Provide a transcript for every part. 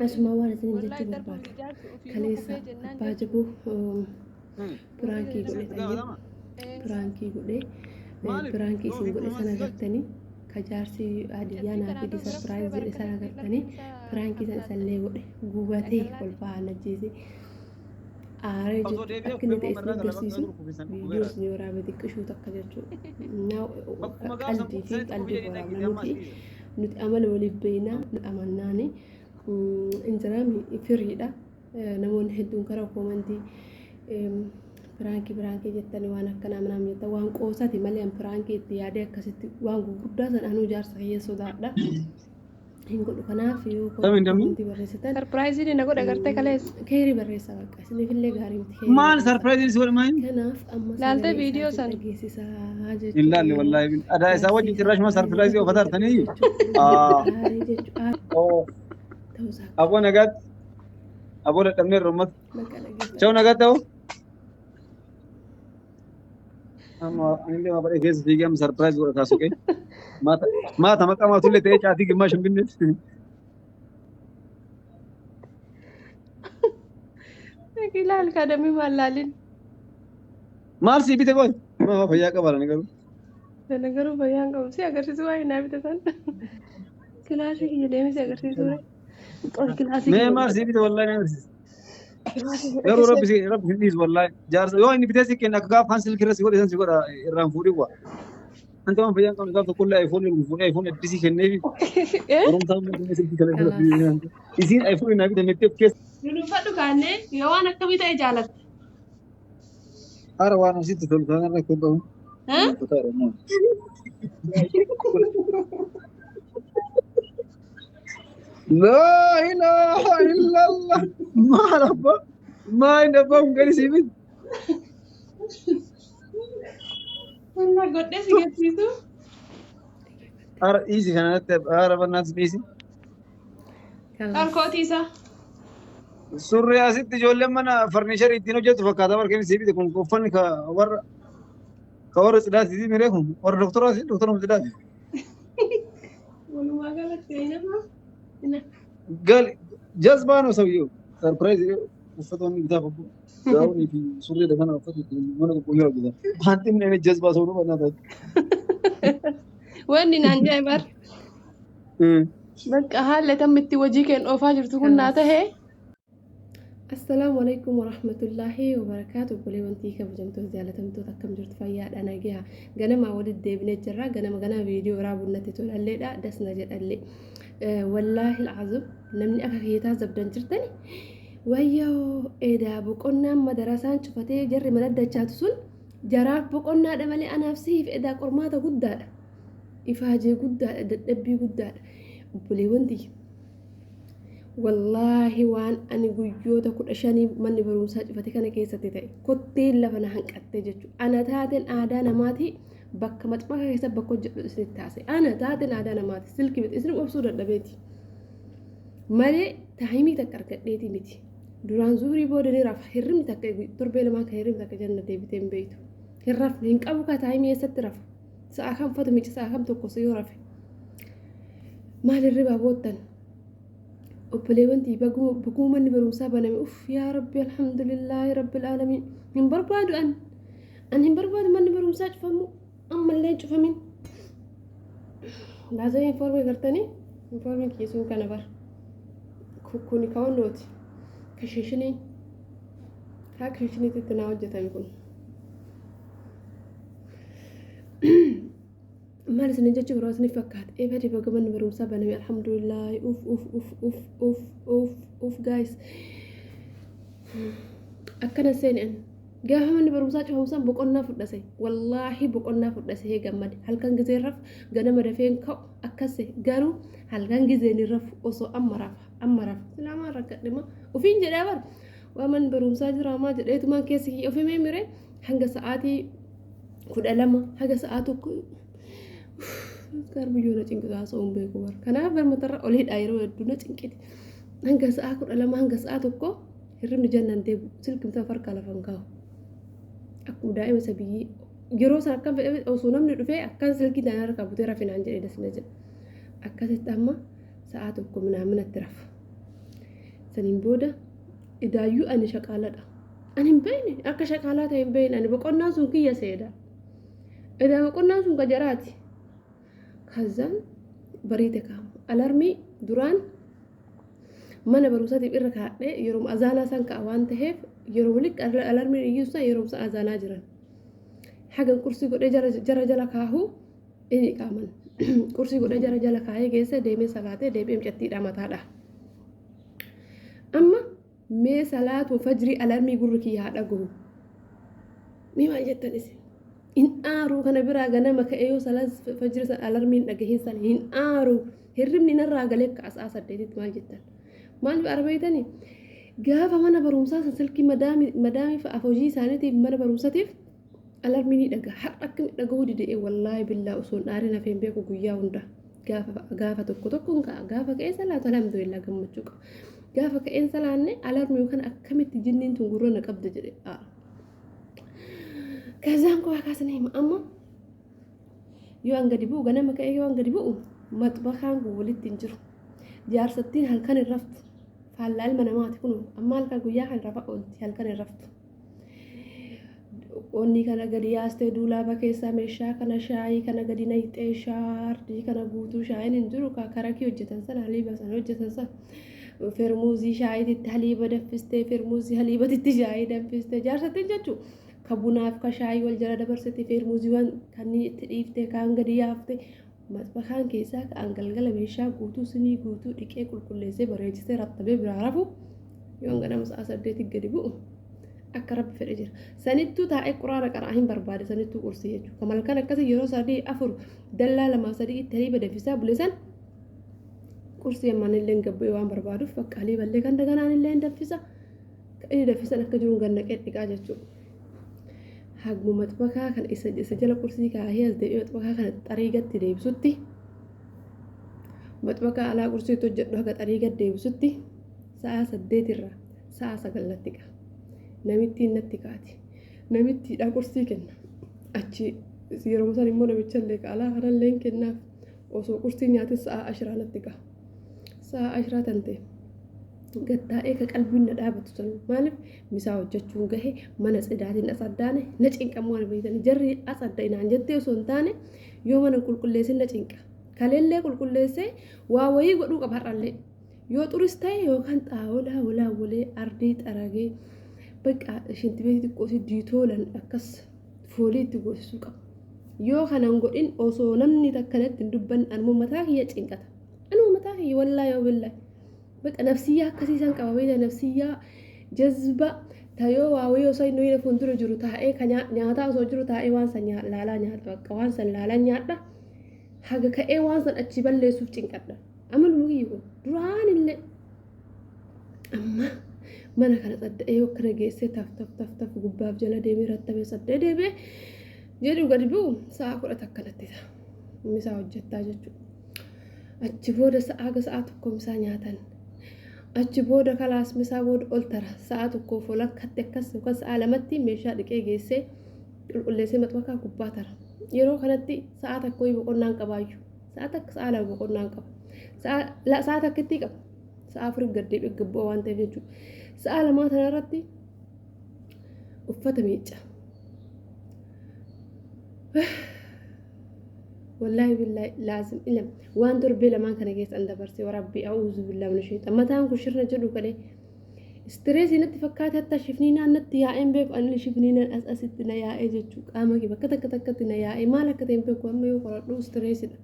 Asumaan waan isiniin jechuu barbaadu kaleessa abbaa jaboo piraankii godhe xayyib piraankii godhe piraankii isin godhe sana agartanii ka jaarsi hadiyyaa naa fidi sarpiraayiz jedhe sana agartanii piraankii san isallee godhe gubatee kolfaa ajjeese aaree jechuudha akka inni ta'e isin agarsiisu viidiyoo isin waraabee xiqqishuu takka jechuudha. Qaldii fi qaldii waraabna nuti nuti amala waliif beekna amannaani injiraami firiidha. Namoonni hedduun karaa koomantii piraankii piraankii jettanii waan akkanaa manaan jettan waan qoosati malee an piraankii itti yaadee akkasitti waan gurguddaa san anuu jaarsa kiyya sodaadha. Hin godhu kanaaf yoo Kamiin dammi? koomantii barreessitan Sarpiraayiziin na godhe gartee kaleessa. keerii barreessa bakka isiniifillee gaarii miti keerii Maal barreessa. sarpiraayiziin si godhe maal? Kanaaf amma Laaltee sagalee viidiyoo isaatiin sana. dhageessisaa Hin laalle jechuudha. wallaahi. Adaa isaa wajjin cirraashuma sarpiraayizii of atartanii. Aaree jechuudha. Ta'uusaa Aboo nagaatti. Aboo dadhabnee irra uummata. bakka dhageeffadha. Cha'u nagaatti ta'u. Amma anillee waa badhee keessa fiigee amma sarpiraayiz godha taasise. Maata maqaa maatullee ta'ee caatii gimmaa shan binneef. Ilaal kaadamii maal laalin. Maal sii bite qoy? Maa fayyaa qaba lani garuu. Sana garuu fayyaa hin qabu. Si agarsiisu waa hin bite san. Kilaasii kiyya deemee si agarsiisu. Qoy kilaasii Mee kiyya. maal sii bite wallaahi na agarsiisa. Kilaasii kiyya Garuu rabbi agarsiisu. si rabbi hin dhiisu wallaahi. Jaarsa yoo inni bitee si kenna akka gaaf kan silkii irra si godhe san si godha irraan fuudhii waa. Anta waan fayyaa hin qabne gaaf tokkollee iPhone hin fuudhee iPhone addisii kenneefi barumsaa immoo kennee silkii kana irra Kalaas. Isiin iPhone naa bite mettee of keessa. Dunuunfadhu kaannee yoo waan akkamii ta'e jaalatta. Hara waan asitti tolu kanarra kun qabu. Laa ilaaha illallah. Maal abbaa? Maal inni abbaa kun gadi sii miti? Wallah godhee si garsiisu. Hara dhiisi kanatti hara bannaas dhiisi. Kalaas. Harkootii isaa. Surree asitti ijoolleen mana farniicharii ittiin hojjetu fakkaata barkeen sii bite kun uffanni ka warra ka warra tsidaati miree kun warra doktoraati doktoruma tsidaati. Walumaa galatti nama. Gal jazbaa ነው ሰውየው። ሰርፕራይዝ uffata wanni bitaa qabu gaawonii fi surree kana uffata ittiin mana qulqulluu hojjetan. Wanti inni inni jazbaa ሰው ነው በእናትህ። Wanni naan jedhe bar. Bakka haalli tam itti hojii keen oofaa jirtu kun naa tahe. Assalaamu alaikum warahmatullaahi wabarakaatu. Obboleewwan tii kabajamtoota jaalatamtoota akkam jirtu fayyaadha nagaha. Ganamaa walitti deebinee jirra. Ganama ganama viidiyoo waraabuu natti tolalleedha. Dasna jedhallee. Wallaahi al'azim namni akka kiyyataa zabdan jirtani. Wayyoo edaa boqonnaan madarasaan cufatee jarri mana dachaatu sun jaraaf boqonnaadha malee anaaf siif edaa qormaata guddaadha. Ifaajee guddaadha dadhabbii guddaadha. Obboleewwan tiyya. Wallaahi waan ani guyyoota 15 manni barumsaa cufate kana keessatti ta'e kotteen lafa na hanqattee jechuudha. Ana taateen aadaa namaatii bakka maxxanfa keessa bakka hojjedhu isinitti taasise. Ana taateen aadaa namaati silkii miti isin obsuu dadhabeeti. Malee taayimii takka argadheeti miti. Duraan zuurii booda ni rafa hirribni takka torbee lamaan kan hirribni takka janna deebitee hin beektu. Hin rafne hin qabu kaa taayimii eessatti rafa. Sa'a kam fatu miti sa'a kam tokko yoo rafe. Maal hirribaa boottan? Obboleewwan tiyya baguma baguma manni barumsaa baname uff yaa rabbi alhamdulillaahi rabbil aalamiin hin barbaadu an an hin barbaadu manni barumsaa cufamu ammallee hin cufamin baasee informii gartanii informiin kiyya sun kana bar kuni kawannooti kashiishinii kaa kashiishiniitti naa hojjetame kun Maal isin jechuu biroo isiniif fakkaata? Ee badi baga manni barumsaa baname alhamdulillah uff uff uff uff uff uff uff guys. Akkana seeni an gaafa manni barumsaa cufamu san boqonnaa fudhase wallaahi boqonnaa fudhase hee gammade halkan gizeen rafu ganama dafeen ka'u akkase garuu halkan gizeen hin rafu osoo amma rafa amma rafa silaamaa rakkadhima ufiin jedhee bar waa manni barumsaa jira maa jedheetumaan keessa kiyya ofimee miree hanga sa'aatii 12 haga sa'aa 1 garbiyyoo na cinqitu haasa'uu hin beeku bara. Kanaaf barmootarra ol hidhaa yeroo hedduu na cinqiti. Hanga sa'aa 12 hanga sa'aa 1 hirribni jannaan deebi'u silkii bitaa farkaa lafa hin kaa'u. Akkuma daa'ima isa biyyii yeroo sana akkam fedhe osoo namni dhufee akkan silkii ta'an harkaa butee rafinaan jedhee dasna jedha. Akkasitti amma sa'aa 1 minaaminatti rafa. Saniin booda idaayyuu ani shaqaaladha. Ani hin beekne akka shaqaalaa ta'e hin beekne ani boqonnaan sun kiyya seeda. Edaa boqonnaan sun ka jaraati. Kazaan bariite kaama. Alarmii duraan mana barumsaatiif irra kaadhee yeroo azaanaa san ka'a waan ta'eef yeroo likka alarmiin iyyuu san yeroo san azaanaa jiran. Hagan qursii godhee jara jala kaahu inni qaaman. Qursii godhee jara jala kaahee geesse deemee salaatee deebi'ee mucattiidhaa mataadha. Amma mee salaatu fajrii alarmii gurri kiyya haa dhagahu. Mee maal jettan isin? Hin aaru kana biraa ganama ka'ee yoo salaat fajrii san alarmiin dhagahin san hin aaru. Hirribni narraa galee ka'a sa'a 8tti maal jettan? Maaliif arbeeytanii? Gaafa mana barumsaa san silkii madaamii fa'aaf hojii isaaniitiif mana barumsatiif alarmii ni dhaga. Har'a akkami dhagahuu dide wallaahi billaa osoo hin aarin hafee hin beeku guyyaa hunda. Gaafa tokko tokkoon ka'a. Gaafa ka'ee salaatu alhamdulillah gammachuu qaba. Gaafa ka'een salaanne alarmii kana akkamitti jinniin tun gurra na qabda jedhe. Kazaan koo akaasna hima amma yoo an gadi bu'u ganama ka'ee yoo an gadi bu'u maxbakaan kun walitti hin jiru. Jaarsattiin halkan hin raftu. Faallaa ilma namaati kun amma halkan guyyaa kan rafa oolti halkan hin raftu. Onni kana gadi yaastee duulaaba keessaa meeshaa kana shaayii kana gadi nayxee shaardii kana guutuu shaayiin hin jiru karakii hojjetan sana haliiba sana hojjetan sana fermuuzii shaayiitti haliiba danfistee fermuuzii haliibatitti shaayii danfistee jaarsattiin jechuun ka bunaaf ka shaayii wal jala dabarsite fermuuziiwwan kanneen itti dhiiftee kaan gadi yaaftee maxbakaan keessaa ka'an galgala meeshaa guutuu sinii guutuu dhiqee qulqulleessee bareechisee rattabee biraa rafu yoon ganama sa'a 8 gadi bu'u akka rabbi fedhe jira. Sanittuu taa'ee quraana qara'aa hin barbaade sanittuu qursii jechuudha. Kan halkan akkasii yeroo 3 4 dallaa 2 3 itti haliiba danfisaa bule san qursii ammaan illee gabbu'ee waan barbaaduuf bakka haliiba illee kan daganaan illee hin danfisa. Inni danfisan akka jiruun gannaqee dhiqaa jechuudha. Haguma maxbakaa kana isa jala qursii kaahee as deebi'ee maxbakaa kana xarii gatti deebisutti maxbakaa alaa qursiitti hojjedhu haga xarii gad deebisutti sa'a 8 irraa sa'a 9 natti qa'a. Namittiin natti kaati. Namittiidhaa qursii kenna. Achi yeroo san immoo namicha illee ka alaa kanallee hin kennaaf. Osoo qursii nyaatin sa'a ashiraa natti gaha. Sa'a ashiraa tan ta'e gad taa'ee ka qalbiin na dhaabatu san maaliif misaa hojjechuun gahe mana tsidaatiin asaddaane na cinqamu waan beektan jarri asadda inaan jettee osoo hin taane yoo mana qulqulleessin na cinqa. Kaleellee qulqulleessee waa wayii godhuu qaba har'allee. Yoo xuris ta'e yookaan xaawolaa walaawwalee ardii xaragee bakka shintibeetii xiqqoo diitoolan akkas foolii itti goosisuu qaba. Yoo kanan godhin osoo namni takka natti hin dubbanne anuma mataa kiyya cinqata. Anuma mataa kiyya wallaahi yoo billaahi. Bakka nafsiyyaa akkasii san qaba beektaa nafsiyyaa jazba tayoo waa wayii osoo inni wayii fuuldura jiru taa'ee ka nyaataa osoo jiru taa'ee waan san laalaa nyaata bakka waan san laalaa nyaadha. Haga ka'ee waan san achi balleessuuf cinqadha. Amaluma kiyya kun duraan illee amma mana kana tsadda'ee akkana geessee taf taf taf taf gubbaaf jala deemee rattabee tsadda'ee deebi'ee jedhu gadi bu'u sa'a 10 natti ta'a. Misaa hojjettaa jechuudha. Achi booda sa'a haga sa'a 1 misaa nyaatan. Achi booda kalaas misaa booda ol tara sa'a tokkoof ol akkatti akkas yookaan sa'a 2tti meeshaa dhiqee geessee qulqulleessee maxbakaa gubbaa tara. Yeroo kanatti sa'a tokko boqonnaan qabaayyu. Sa'a takka sa'a 2 boqonnaan qaba. Sa'a takkittii qaba. Sa'a 4 gad deebi'ee gad bu'a waan ta'eef jechuudha. Sa'a lamaa tana irratti uffata miicca. Wallaahi billaahi laazim ilam waan torbee lamaan kana keessa an dabarse warabbii a'uuzu billaahi mina sheexan mataan kun shirna jedhu kalee istireesii natti fakkaate hatta shifniinaan natti yaa'een beeku ani shifniinaan as asitti na yaa'ee jechuu qaama kee bakka takka takkatti na yaa'ee maal akka ta'e hin beeku amma yoo qoradhu istireesidha.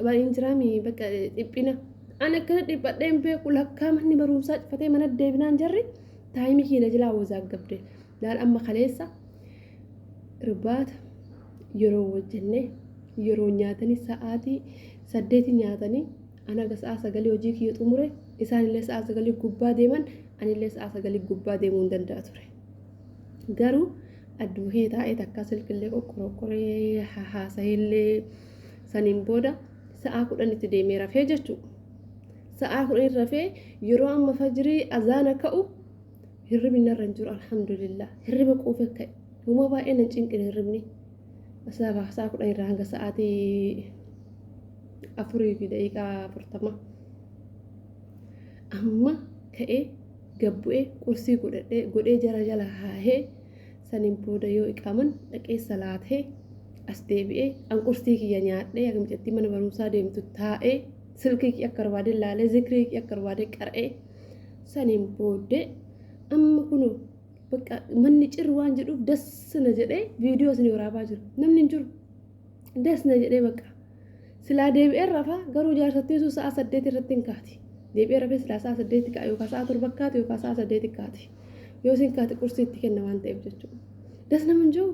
Baay'een jiraami bakka dhiphina. Ani akkana dhiphadhee hin beeku lakkaa manni barumsaa cufatee mana deebinaan jarri taayimii kiyya na jalaa wazaaggabde. Laal amma kaleessa irbaata yeroo hojjennee yeroo nyaatanii sa'aatii 8 nyaatanii an haga sa'a 9 hojii kiyya xumure isaanillee sa'a 9 gubbaa deeman anillee sa'a 9 gubbaa deemuu hin danda'a ture. Garuu adduma kiyya taa'ee takkaa silkillee qoqqoroqqoree haasa'ellee saniin booda sa'a 10tti deemee rafee jechuudha. Sa'a 10 rafee yeroo amma fajrii azaana ka'u hirribni narra hin jiru alhamdulillah hirriba quufe ka'e. Homaa baay'ee nan cinqine hirribni. Sa'a 10 irraa hanga sa'aatii 4:40. Amma Ka'ee gad bu'ee qursii godhadhee godhee jara jala haahee saniin booda yoo iqaaman dhaqee salaatee as deebi'ee an qursii kiyya nyaadhee akka mucattii mana barumsaa deemtu taa'ee silkii kiyya akka barbaade laalee zikrii kiyya akka barbaade qara'ee saniin booddee amma kunoo bakka manni cir waan jedhuuf das na jedhee viidiyoo isin waraabaa jiru namni hin jiru das na jedhee bakka silaa deebi'ee rafa garuu jaarsattiin sun sa'a 8 irratti hin kaati deebi'ee rafee silaa sa'a 8 ka'a yookaan sa'a 7 kaati yookaan sa'a 8 kaati yoo isin kaate qursii itti kenna waan ta'eef jechuudha das nama hin jiru.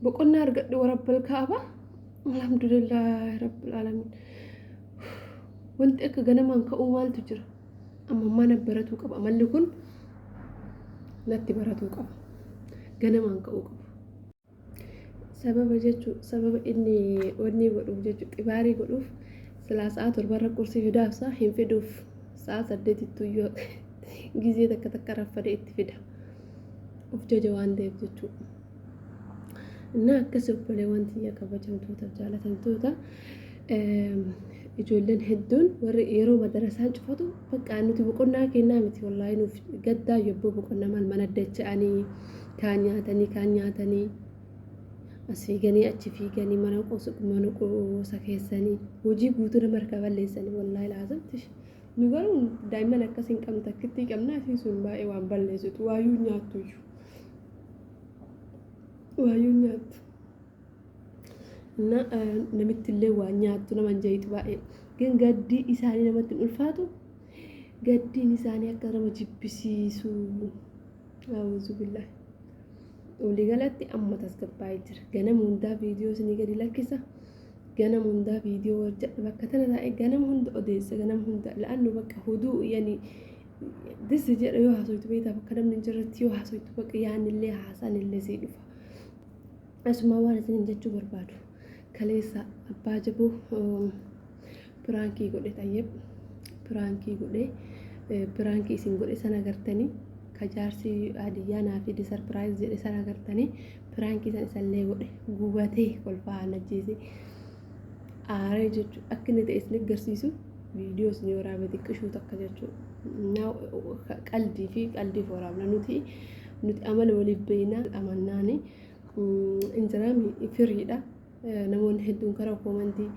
Boqonnaa argadhu warabbal kaaba alhamdulillah rabbil alamin. Wanti akka ganamaan ka'uu maaltu jira? Amma mana baratuu qaba. Amalli kun natti baratuu qaba. Ganamaan ka'uu qaba. Sababa jechuun sababa inni wanni godhuuf jechuun xibaarii godhuuf silaa sa'a torbarra qursii fidaaf sa'a hin fiduuf sa'a saddeetittuu yoo gizee takka takka raffadee itti fida. Of jaja waan ta'eef jechuudha. Innaa akkas obboleewwan tiyya kabajamtoota jaalatamtoota ijoolleen hedduun warri yeroo madarasaan cufatu bakka nuti boqonnaa kennaa miti wallaahi nuuf gaddaa yobboo boqonnaa maal mana dacha'anii kaan nyaatanii kaan nyaatanii as fiiganii achi fiiganii mana qosa mana qosa keessanii hojii guutuu nama harkaa balleessanii wallaahi laazamti nu garuu daa'imman akkas hin qabnu takkittii qabnaa isiin sun baay'ee waan balleessitu waayyuu nyaattuyyuu waayyuu nyaattu. Na namitti illee waan nyaattu nama hin jeeqxu baay'ee. Gin gaddii isaanii namatti hin ulfaatu. Gaddiin isaanii akka nama jibbisiisu. Awuzu billahi. Waliigalatti amma tasgabbaa'ee jira. Ganama hundaa viidiyoo isinii gadi lakkisa. Ganama hundaa viidiyoo hojjedha. Bakka tana taa'ee ganama hunda odeessa. Ganama hunda la'annu bakka huduu yani disi jedha yoo haasoytu beektaa bakka namni hin jirretti yoo haasoytu bakka yaanillee haasaanillee sii dhufa. Asumaa waan isiniin jechuu barbaadu kaleessa abbaa jaboo piraankii godhe xayyib piraankii godhe piraankii isin godhe sana agartanii ka jaarsi hadiyyaa naa fide sarpiraayiz jedhe sana agartanii piraankii san isallee godhe gubatee kolfaa ajjeese aaree jechuudha akka inni ta'e isin agarsiisu viidiyoo isin waraabe xiqqishuu takka jechuudha. Qaldii fi qaldiif waraabna nuti nuti amala waliif beekna amannaani injiraami firiidha. Namoonni hedduun karaa koomantii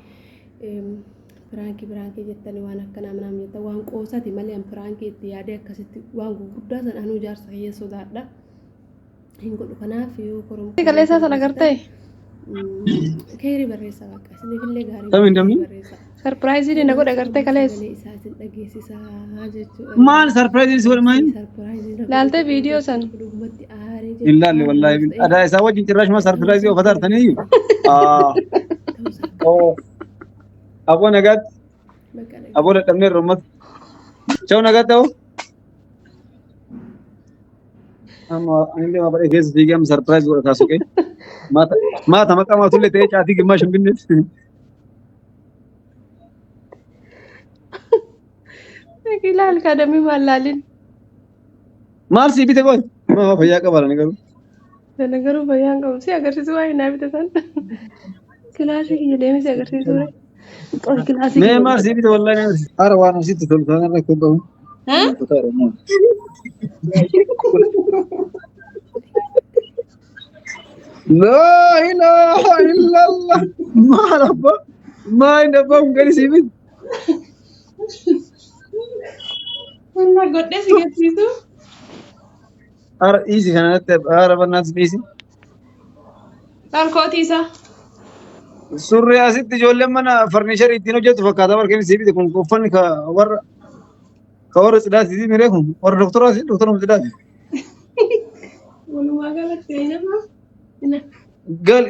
piraankii piraankii jettanii waan akkanaa manaan jettan waan qoosati malee an piraankii itti yaadee akkasitti waan gurguddaa san anuu jaarsa kiyya sodaadha. Hin godhu kanaaf yoo korom Kaleessaa sana agartee? Keerii barreessa bakka isiniifillee gaarii Kamiin dammi? barreessa. Sarpiraayiziin na godhe agartee kaleessa. Sagalee isaa isin dhageessisaa jechuudha. Maal sarpiraayiziin si godhe maal? Laaltee viidiyoo san. Dhugumatti aaree Hin laalle wallaahi. Adaa isaa wajjin cirraashuma sarpiraayizii of atartanii iyyuu. Aboo nagaatti. Aboo dadhabneerra uummata. Cha'u nagaatti aboo. Amma anillee waa badhee keessa fiigee amma sarpiraayiz godha kaasuqee. Maata maqaa maatullee ta'ee caatii gimmaa shimbinneet. Ilaal kaadamii maal laalin. Maal sii bite qoy? Maa fayyaa qaba lani garuu. Sana garuu fayyaa hin qabu. Si agarsiisu waa hin bite san. Kilaasii kiyya deemee si agarsiisu ture. Qoy kilaasii Mee kiyya. maal sii bite wallahi na agarsiisa. Hara waan asitti tolu kana rakkoo qabu. Laa ilaaha illallah. Maal abbaa? Maa inni abbaa kun gadi sii bite? Wallah godhee si agarsiisu. Hara dhiisi kanatti hara bannaatti dhiisi. Laal kootii isaa. Surree asitti ijoolleen mana farniicharii ittiin hojjetu fakkaata barkeen sii bite kun uffanni ka warra ka warra tsidaati miree kun warra doktoraati doktoruma tsidaati. Walumaa galatti nama. Gal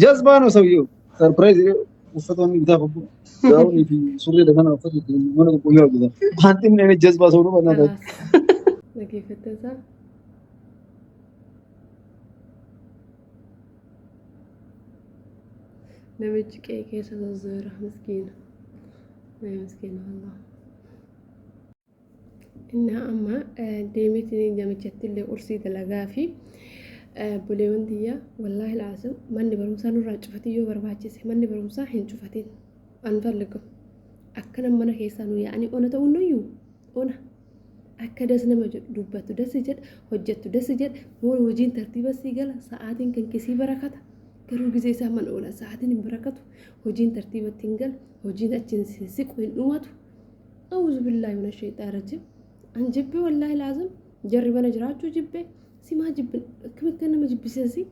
jazbaa ነው ሰውየው። ሰርፕራይዝ uffata wanni bitaa qabu gaa'onii fi surree kana uffata ittiin mana qulqulluu hojjetan. Wanti inni inni jazbaa ሰው ነው በእናትህ። Dhaggeeffattoota isaa. Namichi qe'ee keessa zozzoora miskiina. Miskiina wallah. Innaa amma deemeetiin namichatti illee qursii dalagaa fi buleewwan tiyya wallaahi laasim manni barumsaa nurraa cufatii yoo barbaachise manni barumsaa hin cufatin an falligu. Akkana mana keessaa nu yaa'anii ona ta'uun nuyyuu ona. Akka das nama jedhu dubbattu das jedha, hojjettu das jedha, hojiin tartiiba sii gala, sa'aatiin kan keessii barakata. Garuu gizee isaan mana oolan sa'aatiin hin barakatu, hojiin tartiibatti hin galu, hojiin achiin hin siqu hin dhumatu. A'uuzu billaahi mina sheexaan rajim. An jibbe, wallaahi laazim, jarri mana jiraachuu jibbe, simaa jibbe, akkamitti nama jibbisiisan.